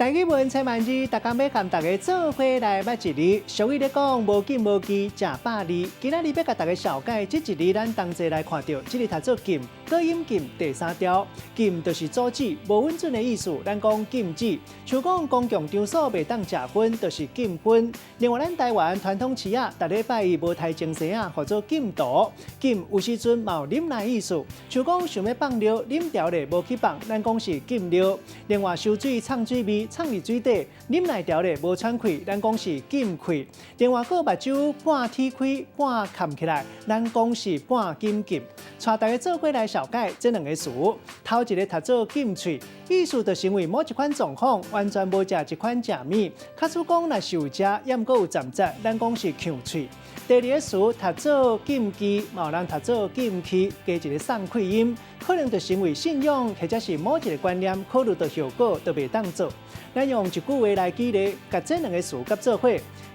台語文千萬字，逐工欲共大家做伙來捌一字。俗語咧講，無禁無忌，食百字。今仔日欲共大家紹介，這一字咱同齊來看著，這個讀做禁，過音禁第三調，禁就是阻止、無允准的意思。咱講禁止，像講公共場所袂當食薰，就是禁薰。另外，咱台灣傳統市仔，逐禮拜一無刣精牲仔，號做禁屠。禁有時陣嘛有忍耐意思，像講想欲放尿，忍牢咧無去放，咱講是禁尿。另外，收水藏水味，藏佇水底，忍耐牢咧無喘氣，咱講是禁氣。另外，閣目睭半鐵開半崁起來，咱講是半禁禁。帶大家做伙來紹介這兩个詞，頭一个讀做禁喙，意思就是因為某一款狀況完全無食這款食物。假使講若是有食，猶毋過有雜質，咱講是劊喙。第二个詞讀做禁忌，嘛有人讀做禁忌，加一个送氣音，可能就是因為信仰或者是某一个觀念，考慮著後果就袂當做。咱用一句話來舉例，共這兩个詞佮做伙。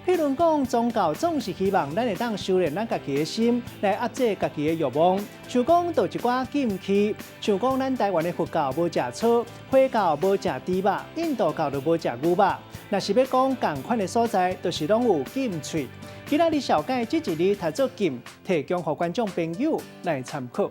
譬如講，宗教總是希望咱會當修煉咱家己的心，來壓制家己的慾望。像講著一寡禁忌，像講咱台灣的佛教無食草，回教無食豬肉，印度教就無食牛肉。若是欲講仝款的所在，就是攏有禁喙。今仔日紹介這一字讀做禁，提供予觀眾朋友來參考。